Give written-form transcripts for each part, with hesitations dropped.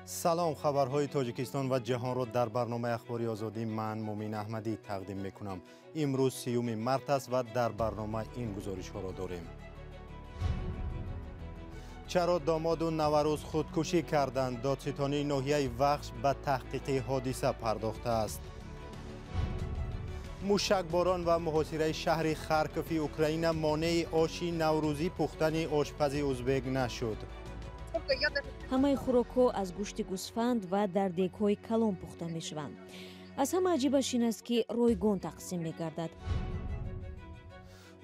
Салом, хабарҳои Тоҷикистон ва ҷаҳонро дар барномаи Ахбори Озодӣ ман Мумин Аҳмадӣ тақдим мекунам. Имрӯз 30 март аст ва дар барнома ин гузоришҳоро дорем. Чаро домоду наварӯз худкушӣ карданд? Додситонии ноҳияи Вахш ба таҳқиқи ҳодиса пардохтааст. Мушакборон ва муҳосираи шаҳри Харкови Украина монеи оши наврӯзӣ пухтани ошпази узбек нашуд. Ҳамаи хӯрокҳо аз гӯшти гӯсфанд ва дар дегҳои калон пухта мешаванд. Аз ҳама аҷибаш ин аст, ки ройгон тақсим мегардад.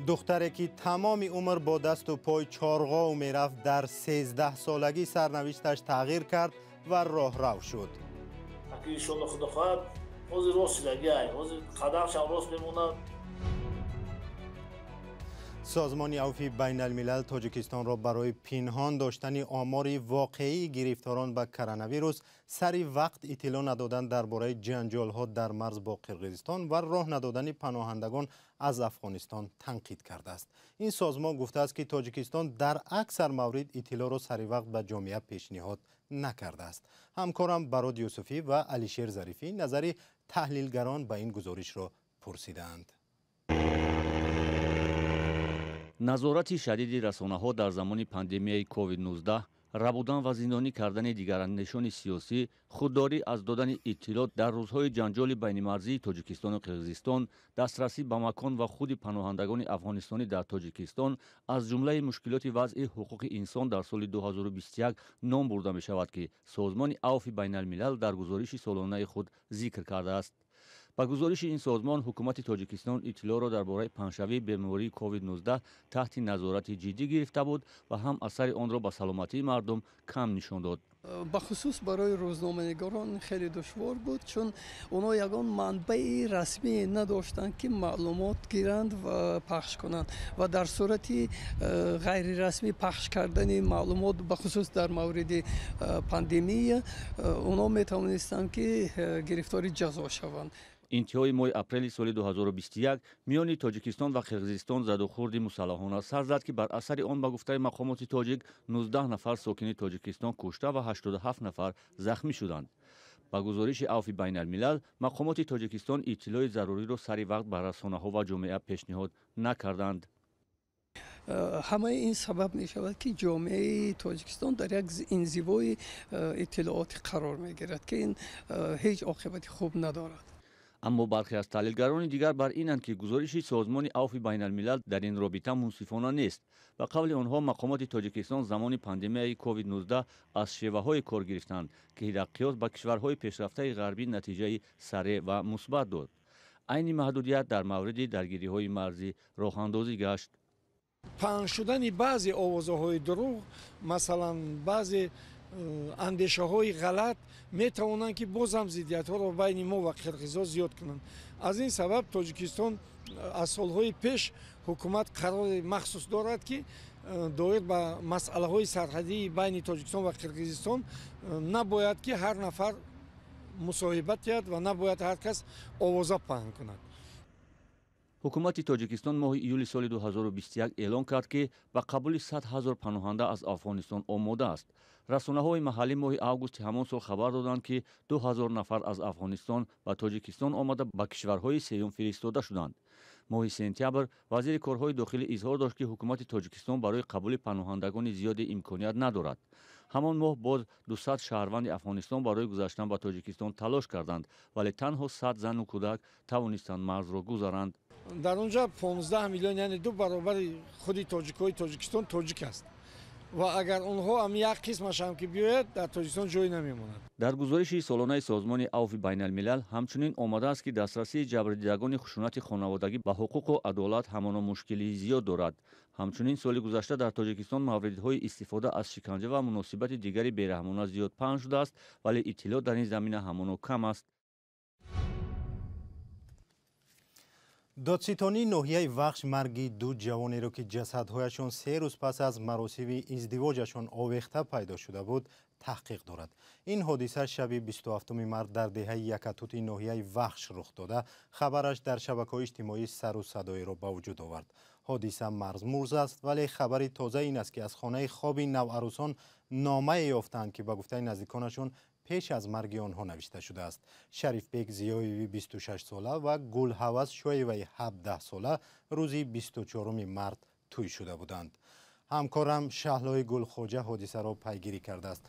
Духтаре ки тамоми умр бо дасту пой чорғов мерафт, дар 13 солагӣ сарнавишташ тағйир кард ва роҳрав шуд. Иншолло, худо хоҳад, ҳозир рост шудагиай, ҳозир қадамшам рост мемонад. Созмони Авфи Байналмилал Тоҷикистонро барои пинҳон доштани омори воқеии гирифторон ба коронавирус, сари вақт иттилоъ надодан дар бораи ҷанҷолҳо дар марз бо Қирғизистон ва роҳ надодани паноҳандагон аз Афғонистон танқид кардааст. Ин созмон гуфтааст, ки Тоҷикистон дар аксар маврид иттилоъро сари вақт ба ҷомеа пешниҳод накардааст. Ҳамкорам Барод Юсуфӣ ва Алишер Зарифӣ назари таҳлилгарон ба ин гузоришро пурсидаанд. Назорати шадиди расонаҳо дар замони пандемияи COVID-19, рабудан ва зиндонӣ кардани дигарандешони сиёсӣ, худдорӣ аз додани иттилоъ дар рӯзҳои ҷанҷоли байнимарзии Тоҷикистону Қирғизистон, дастрасӣ ба макон ва худи паноҳандагони афғонистонӣ дар Тоҷикистон аз ҷумлаи мушкилоти вазъи ҳуқуқи инсон дар соли 2021 ном бурда мешавад, ки Созмони Авфи Байналмилал дар гузориши солонаи худ зикр кардааст. Ба гузориши ин созмон, ҳукумати Тоҷикистон иттилоъро дар бораи паҳншавии бемории COVID-19 таҳти назорати ҷиддӣ гирифта буд ва ҳам асари онро ба саломатии мардум кам нишон дод. Бахусус барои рӯзноманигорон хеле душвор буд, чун онҳо ягон манбаи расмӣ надоштанд, ки маълумот гиранд ва пахш кунанд, ва дар сурати ғайрирасмӣ пахш кардани маълумот, бахусус дар мавриди пандемия, онҳо метавонистанд, ки гирифтори ҷазо шаванд. Интиҳои моҳи апрели соли 2021 миёни Тоҷикистон ва Қирғизистон задухӯрди мусаллаҳона сар зад, ки бар асари он, ба гуфтаи мақомоти тоҷик, 19 нафар сокини Тоҷикистон кушта ва 87 нафар захмӣ шуданд. Ба гузориши Авфи Байналмилал, мақомоти Тоҷикистон иттилои заруриро сари вақт ба расонаҳо ва ҷомеа пешниҳод накарданд. Ҳамаи ин сабаб мешавад, ки ҷомеаи Тоҷикистон дар як инзивои иттилоотӣ қарор мегирад, ки ин ҳеҷ оқибати хуб надорад. Аммо бархе аз таҳлилгарони дигар бар инанд, ки гузориши Созмони Авфи Байналмилал дар ин робита мунсифона нест. Ба қавли онҳо, мақомоти Тоҷикистон замони пандемияи COVID-19 аз шеваҳое кор гирифтанд, ки дар қиёс ба кишварҳои пешрафтаи ғарбӣ натиҷаи сареъ ва мусбат дод. Айни маҳдудият дар мавриди даргириҳои марзӣ роҳандозӣ гашт. Паҳн шудани баъзе овозаҳои дурӯғ, масалан, баъзе андешаҳои ғалат метавонанд, ки боз ҳам зиддиятҳоро байни мо ва қирғизҳо зиёд кунанд. Аз ин сабаб Тоҷикистон аз солҳои пеш ҳукумат қарори махсус дорад, ки доир ба масъалаҳои сарҳадии байни Тоҷикистон ва Қирғизистон набояд, ки ҳар нафар мусоҳиба диҳад ва набояд ҳар кас овоза паҳн кунад. Ҳукумати Тоҷикистон моҳи июли соли 2021 эълон кард, ки ба қабули 100 ҳазор паноҳанда аз Афғонистон омода аст. Расонаҳои маҳаллӣ моҳи августи ҳамон сол хабар доданд, ки 2000 нафар аз Афғонистон ба Тоҷикистон омада, ба кишварҳои сеюм фиристода шуданд. Моҳи сентябр вазири корҳои дохилӣ изҳор дошт, ки ҳукумати Тоҷикистон барои қабули паноҳандагони зиёде имконият надорад. Ҳамон моҳ боз 200 шаҳрванди Афғонистон барои гузаштан ба Тоҷикистон талош карданд, вале танҳо 100 зану кӯдак тавонистанд марзро гузаранд. Дар он ҷо 15 миллион, яъне ду баробари худи тоҷикҳои Тоҷикистон тоҷик аст ва агар онҳо ҳам як қисмашам ки биёяд, дар Тоҷикистон ҷой намемонад. Дар гузориши солонаи Созмони Авфи Байналмилал ҳамчунин омадааст, ки дастрасии ҷабрдидагони хушунати хонаводагӣ ба ҳуқуқу адолат ҳамоно мушкилии зиёд дорад. Ҳамчунин соли гузашта дар Тоҷикистон мавридҳои истифода аз шиканҷа ва муносибати дигари бераҳмона зиёд паҳн шудааст, вале иттилоъ дар ин замина ҳамоно кам аст. Додситонии ноҳияи Вахш марги ду ҷавонеро, ки ҷасадҳояшон 3 рӯз пас аз маросими издивоҷашон овехта пайдо шуда буд, таҳқиқ дорад. Ин ҳодиса шаби 27 март дар деҳаи Якатути ноҳияи Вахш рух дода, хабараш дар шабакаҳои иҷтимоӣ сару садоеро ба вуҷуд овард. Ҳодиса мармуз аст, вале хабари тоза ин аст, ки аз хонаи хоби навъарӯсон номае ёфтанд, ки ба гуфтаи наздиконашон Пеш аз марги онҳо навишта шудааст. Шарифбек Зиёеви 26-сола ва Гулҳавас Шоеваи 17-сола рӯзи 24 март тӯй шуда буданд. Ҳамкорам Шаҳлои Гулхоҷа ҳодисаро пайгирӣ кардааст.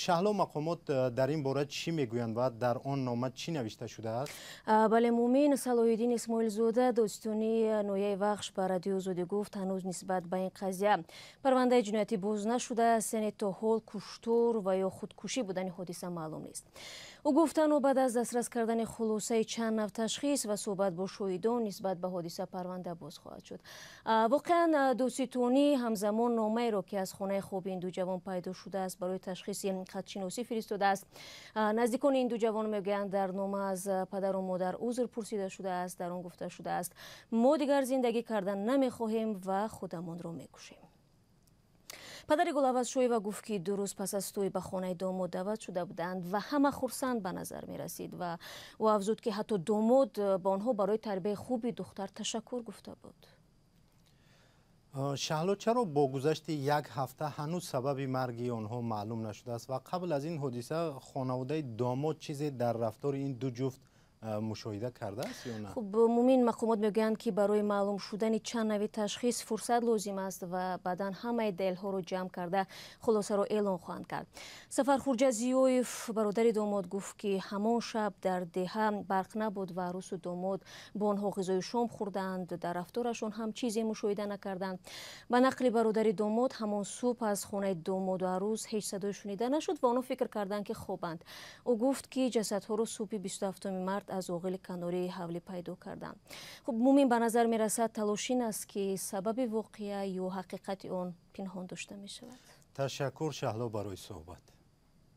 Шаҳло, мақомот дар ин бора чӣ мегӯянд ва дар он нома чӣ навишта шудааст? Бале, Мумин, Салоҳиддин Исмоилзода, додситонии ноҳияи Вахш, ба Радиои Озодӣ гуфт, ҳанӯз нисбат ба ин қазия парвандаи ҷиноятӣ боз нашудааст, яъне то ҳол куштор ва ё худкушӣ будани ҳодиса маълум нест. Ӯ гуфт, танҳо баъд аз дастрас кардани хулосаи чанд нав ташхис ва суҳбат бо шоҳидон нисбат ба ҳодиса парванда боз хоҳад шуд. Воқеан, додситонӣ ҳамзамон номаеро, ки аз хонаи хоби ин ду ҷавон пайдо шудааст, барои ташхиси хатшиносӣ фиристодааст. Наздикони ин ду ҷавон мегӯянд, дар нома аз падару модар узр пурсида шудааст. Дар он гуфта шудааст, мо дигар зиндагӣ кардан намехоҳем ва худамонро мекушем. Падари Гулҳавас Шоева гуфт, ки 2 рӯз пас аз тӯй ба хонаи домод даъват шуда буданд ва ҳама хурсанд ба назар мерасид ва ӯ афзуд, ки ҳатто домод ба онҳо барои тарбияи хуби духтар ташаккур гуфта буд. Шаҳло, чаро бо гузашти як ҳафта ҳанӯз сабаби марги онҳо маълум нашудааст ва қабл аз ин ҳодиса хонаводаи домод чизе дар рафтори ин ду ҷуфт мушоҳида кардааст ё на? Хуб, Мумин, мақомот мегӯянд, ки барои маълум шудани чанд нави ташхис фурсат лозим аст ва баъдан ҳамаи далелҳоро ҷамъ карда хулосаро эълон хоҳанд кард. Сафархурҷа Зиёев, бародари домод, гуфт, ки ҳамон шаб дар деҳа барқ набуд ва арӯсу домод бо онҳо ғизои шом хӯрданд. Дар рафторашон ҳам чизе мушоҳида накарданд. Ба нақли бародари домод, ҳамон субҳ аз хонаи домоду арӯс ҳеҷ садое шунида нашуд ва онҳо фикр карданд, ки хобанд. Ӯ гуфт, ки ҷасадҳоро субҳи 27 март аз оғили канории ҳавлӣ пайдо карданд. Хуб, Мумин, ба назар мерасад, талош ин аст, ки сабаби воқеа ё ҳақиқати он пинҳон дошта мешавад. Ташаккур, Шаҳло, барои суҳбат.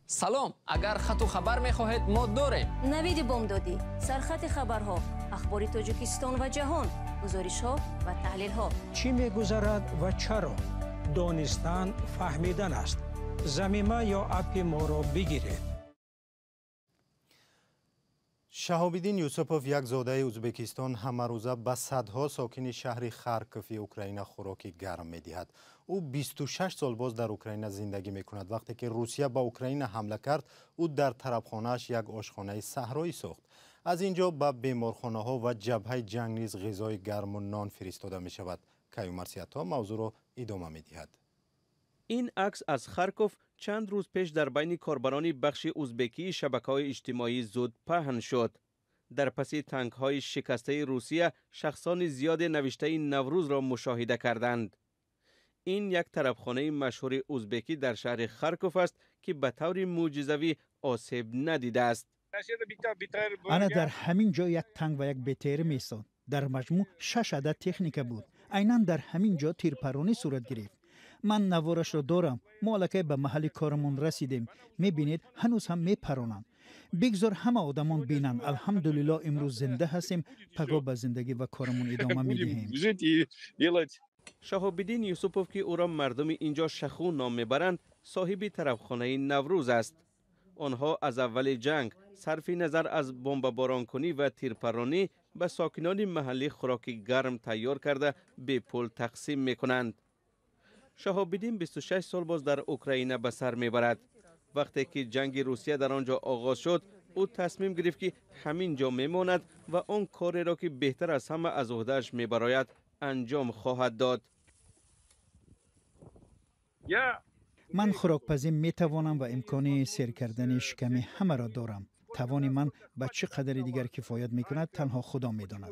Салом, агар хату хабар мехоҳед, мо дорем. Навиди бомдодӣ, сархати хабарҳо, ахбори Тоҷикистон ва ҷаҳон, гузоришҳо ва таҳлилҳо. Чӣ мегузарад ва чаро? Донистан фаҳмидан аст. Замима ё аппи моро бигиред. Шаҳобиддин Юсупов, як зодаи Ӯзбекистон, ҳамарӯза ба садҳо сокини шаҳри Харкови Украина хӯроки гарм медиҳад. Ӯ 26 сол боз дар Украина зиндагӣ мекунад. Вақте ки Русия ба Украина ҳамла кард, ӯ дар тарабхонааш як ошхонаи саҳроӣ сохт. Аз ин ҷо ба беморхонаҳо ва ҷабҳаи ҷанг низ ғизои гарму нон фиристода мешавад. Каюмар Сиято мавзӯъро идома медиҳад. Ин акс аз Харков чанд рӯз пеш дар байни корбарони бахши узбекии шабакаҳои иҷтимоӣ зуд паҳн шуд. Дар паси танкҳои шикастаи Русия шахсони зиёде навиштаи Наврӯзро мушоҳида карданд. Ин як тарабхонаи машҳури узбекӣ дар шаҳри Харков аст, ки ба таври мӯъҷизавӣ осеб надидааст. Ана дар ҳамин ҷо як танк ва як БТР меистод. Дар маҷмӯъ 6 адад техника буд. Айнан дар ҳамин ҷо тирпаронӣ сурат гирифт. Ман наворашро дорам. Мо аллакай ба маҳалли корамон расидем. Мебинед, ҳанӯз ҳам мепаронанд. Бигзор ҳама одамон бинанд. Алҳамдулилло, имрӯз зинда ҳастем. Пагоҳ ба зиндагӣ ва корамон идома медиҳем. Шаҳобиддин Юсупов, ки ӯро мардуми инҷо Шаху ном мебаранд, соҳиби тарабхонаи Наврӯз аст. Онҳо аз аввали ҷанг сарфи назар аз бомбаборонкунӣ ва тирпаронӣ ба сокинони маҳаллӣ хӯроки гарм тайёр карда бепул тақсим мекунанд. Шаҳобиддин 26 сол боз дар Украина ба сар мебарад. Вақте ки ҷанги Русия дар он ҷо оғоз шуд, ӯ тасмим гирифт, ки ҳамин ҷо мемонад ва он кореро, ки беҳтар аз ҳама аз уҳдааш мебарояд, анҷом хоҳад дод. Ман хӯрокпазӣ метавонам ва имкони сер кардани шиками ҳамаро дорам. Тавони ман ба чӣ қадари дигар кифоят мекунад, танҳо Худо медонад.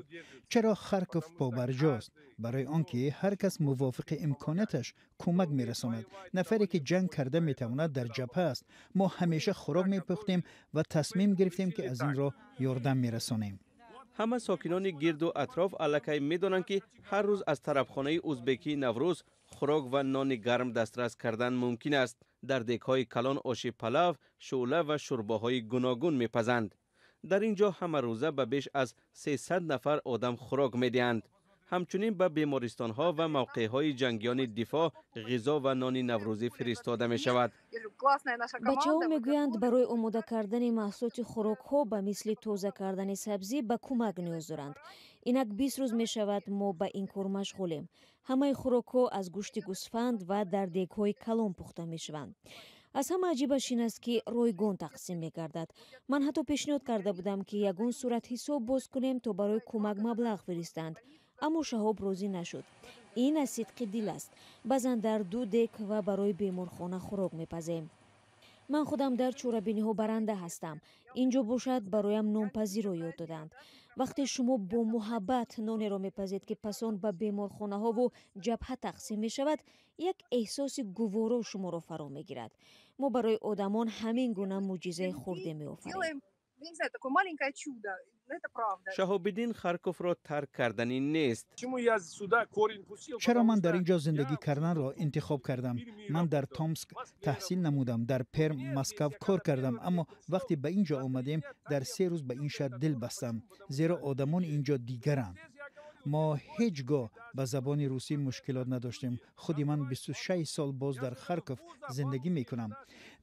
Чаро Харков побарҷост? Барои он ки ҳар кас мувофиқи имконияташ кӯмак мерасонад. Нафаре ки ҷанг карда метавонад, дар ҷабҳа аст. Мо ҳамеша хӯрок мепухтем ва тасмим гирифтем, ки аз ин роҳ ёрдам мерасонем. Ҳама сокинони гирду атроф аллакай медонанд, ки ҳар рӯз аз тарабхонаи узбекии Наврӯз хӯрок ва нони гарм дастрас кардан мумкин аст. Дар дегҳои калон оши палав, шӯъла ва шӯрбоҳои гуногун мепазанд. Дар ин ҷо ҳамарӯза ба беш аз 300 нафар одам хӯрок медиҳанд. Ҳамчунин ба бемористонҳо ва мавқеъҳои ҷангиёни дифоъ ғизо ва нони наврӯзӣ фиристода мешавад. Бачаҳо мегӯянд, барои омода кардани маҳсулоти хӯрокҳо ба мисли тоза кардани сабзӣ ба кӯмак ниёз доранд. Инак 20 рӯз мешавад, мо ба ин кор машғулем. Ҳамаи хӯрокҳо аз гӯшти гӯсфанд ва дар дегҳои калон пухта мешаванд. Аз ҳама аҷибаш ин аст, ки ройгон тақсим мегардад. Ман ҳатто пешниҳод карда будам, ки ягон суратҳисоб боз кунем, то барои кӯмак маблағ фиристанд, аммо Шаҳоб розӣ нашуд. Ин аз сидқи дил аст. Баъзан дар 2 дек ва барои беморхона хӯрок мепазем. Ман худам дар чорабиниҳо баранда ҳастам. Ин ҷо бошад бароям нонпазиро ёд доданд. Вақте шумо бо муҳаббат нонеро мепазед, ки пас он ба беморхонаҳову ҷабҳа тақсим мешавад, як эҳсоси гуворо шуморо фаро мегирад. Мо барои одамон ҳамин гуна мӯъҷизаи хурде меофарем. Шаҳобиддин Харковро тарк карданӣ нест. Чаро ман дар ин ҷо зиндагӣ карданро интихоб кардам? Ман дар Томск таҳсил намудам, дар Перм, Москав кор кардам, аммо вақте ба ин ҷо омадем, дар 3 рӯз ба ин шаҳр дил бастам, зеро одамони ин ҷо дигаранд. Мо ҳеҷ гоҳ ба забони русӣ мушкилот надоштем. Худи ман 26 сол боз дар Харков зиндагӣ мекунам.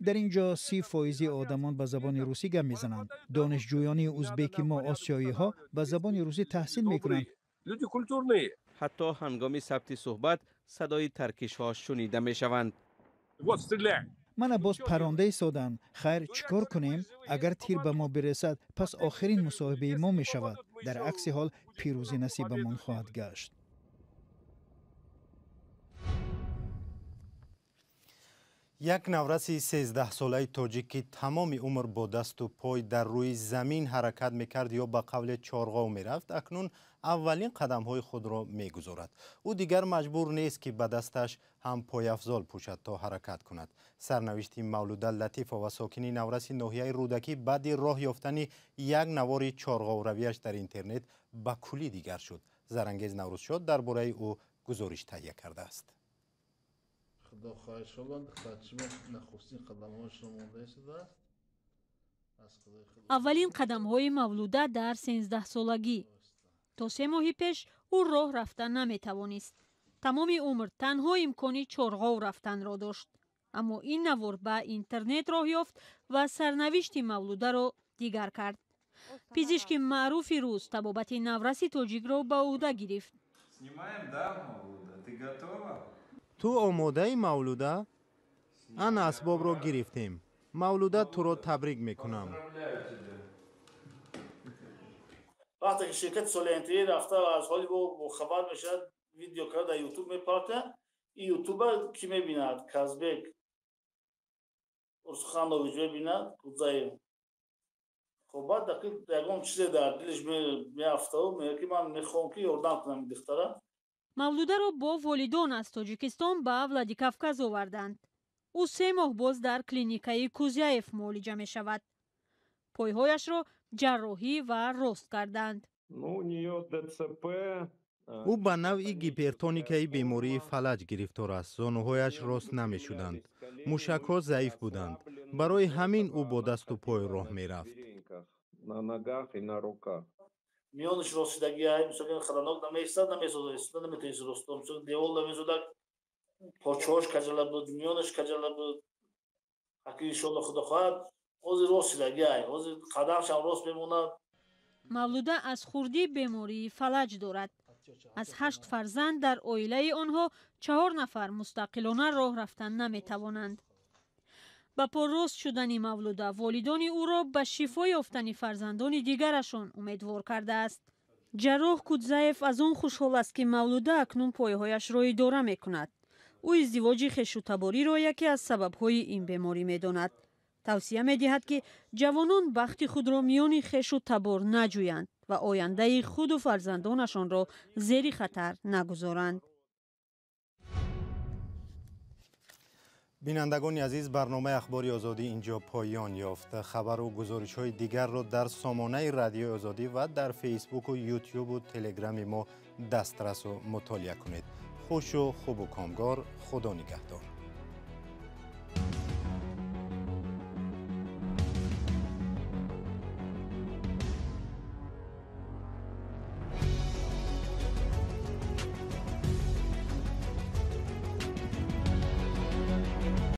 Дар ин ҷо 30% одамон ба забони русӣ гап мезананд. Донишҷӯёни узбеки мо, осиёиҳо, ба забони русӣ таҳсил мекунанд. Ҳатто ҳангоми сабти суҳбат садои таркишҳо шунида мешаванд. Мана боз парронда истоданд. Хайр, чӣ кор кунем? Агар тир ба мо биресад, пас охирин мусоҳибаи мо мешавад. Дар акси ҳол пирӯзӣ насибамон хоҳад гашт. Як навраси 13-солаи тоҷик, ки тамоми умр бо дасту пой дар рӯи замин ҳаракат мекард ё ба қавле чорғов мерафт, акнун аввалин қадамҳои худро мегузорад. Ӯ дигар маҷбур нест, ки ба дасташ ҳам пойафзол пӯшад то ҳаракат кунад. Сарнавишти Мавлуда Латифова, сокини навраси ноҳияи Рӯдакӣ, баъди роҳ ёфтани як навори чорғовравиаш дар интернет ба куллӣ дигар шуд. Зарангез Наврӯзшод дар бораи ӯ гузориш таҳия кардааст. Аввалин қадамҳои Мавлуда дар 13-солагӣ. То 3 моҳи пеш ӯ роҳ рафта наметавонист. Тамоми умр танҳо имкони чорғов рафтанро дошт. Аммо ин навор ба интернет роҳ ёфт ва сарнавишти Мавлударо дигар кард. Пизишки маъруфи рус табобати навраси тоҷикро ба ӯҳда гирифт. Ту омодаи, Мавлуда? Ана асбобро гирифтем. Мавлуда, туро табрик мекунам. Вақте ки ширкати Солиянтии рафта ва аз ҳоли бохабар мешавад, видео карда дар Ютуб мепартояд. Ин Ютуба кӣ мебинад? Казбек Урсуханович мебинад, Кудзаев. Хоб, баъд ягон чизе дар дилаш меафтаву мегӯяд, ки ман мехоҳам, ки ёрдам кунам ин духтара. Мавлударо бо волидон аз Тоҷикистон ба Владикавказ оварданд. Ӯ 3 моҳ боз дар клиникаи Кузяев муолиҷа мешавад. Пойҳояшро ҷарроҳӣ ва рост карданд. Ӯ ба навъи гипертоникаи бемории фалаҷ гирифтор аст. Зонуҳояш рост намешуданд, мушакҳо заиф буданд. Барои ҳамин ӯ бо дасту пой роҳ мерафт. Миёнаш ростидагиай, мисол хаданок намеистад, намесозад, истода наметавонист рост, мисол девол намезодак, почоаш каҷала буд, миёнаш каҷала буд. Аки иншоалло худо хоҳад, ҳозир ростидагиай, ҳозир қадамшам рост мемонад. Мавлуда аз хурдӣ бемории фалаҷ дорад. Аз 8 фарзанд дар оилаи онҳо 4 нафар мустақилона роҳ рафтан наметавонанд. Ба поррост шудани Мавлуда волидони ӯро ба шифо ёфтани фарзандони дигарашон умедвор кардааст. Ҷарроҳ Кудзаев аз он хушҳол аст, ки Мавлуда акнун пойҳояшро идора мекунад. Ӯ издивоҷи хешутабориро яке аз сабабҳои ин беморӣ медонад. Тавсия медиҳад, ки ҷавонон бахти худро миёни хешу табор наҷӯянд ва ояндаи худу фарзандонашонро зери хатар нагузоранд. Бинандагони азиз, барномаи Ахбори Озодӣ инҷо поён ёфт. Хабару гузоришҳои дигарро дар сомонаи Радиои Озодӣ ва дар Фейсбуку Ютюбу Телеграми мо дастрасу мутолиа кунед. Хушу хубу комгор, Худо нигаҳдор.